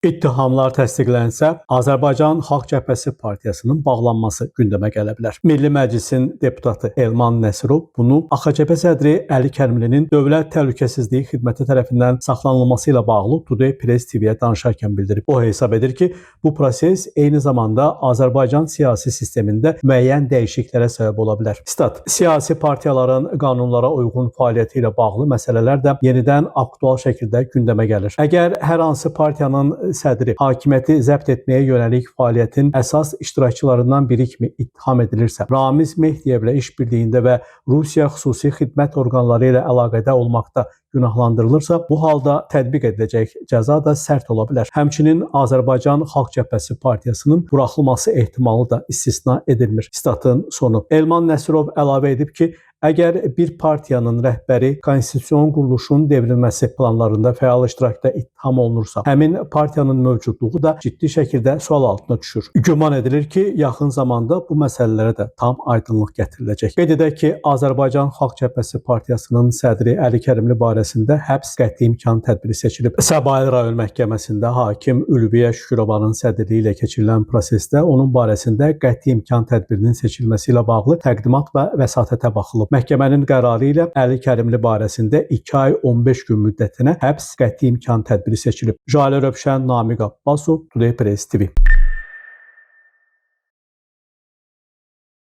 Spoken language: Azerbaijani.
İttihamlar təsdiqlənsə, Azərbaycan Xalq Cəbhəsi Partiyasının bağlanması gündəmə gələ bilər. Milli Məclisin deputatı Elman Nəsirov bunu AXCP sədri Əli Kərimlinin Dövlət Təhlükəsizliyi Xidməti tərəfindən saxlanılması ilə bağlı Today Press TV-yə danışarkən bildirib. O hesab edir ki, bu proses eyni zamanda Azərbaycan siyasi sistemində müəyyən dəyişikliklərə səbəb ola bilər. Sitat: Siyasi partiyaların qanunlara uyğun fəaliyyəti ilə bağlı məsələlər də yenidən aktual şəkildə gündəmə gəlir. Əgər hər hansı partiyanın sədri hakimiyyəti zəbt etməyə yönəlik fəaliyyətin əsas iştirakçılarından biri kimi ittiham edilirsə, Ramiz Mehdiyevlə işbirliyində və Rusiya xüsusi xidmət orqanları ilə əlaqədə olmaqda günahlandırılırsa, bu halda tətbiq ediləcək cəza da sərt ola bilər. Həmçinin Azərbaycan Xalq Cəbhəsi Partiyasının buraxılması ehtimalı da istisna edilmir. Sitatın sonu. Elman Nəsirov əlavə edib ki, əgər bir partiyanın rəhbəri konstitusion quruluşun devrilməsi planlarında fəal iştirakda ittiham olunursa, həmin partiyanın mövcudluğu da ciddi şəkildə sual altına düşür. Güman edilir ki, yaxın zamanda bu məsələlərə də tam aydınlıq gətiriləcək. Qeyd edək ki, Azərbaycan Xalq Cəbhəsi Partiyasının sədri Əli Kərimli barəsində həbs qəti imkan tədbiri seçilib. Səbail rayon məhkəməsində hakim Ülviyə Şükürovanın sədrliyi ilə keçirilən prosesdə onun barəsində qəti imkan tədbirinin seçilməsi ilə bağlı təqdimat və vəsatətə baxılıb. Məhkəmənin qərarı ilə Əli Kərimli barəsində 2 ay 15 gün müddətinə həbs qəti imkan tədbiri seçilib. Jalə Rövşən, Namiq Abbasov, Today Press TV.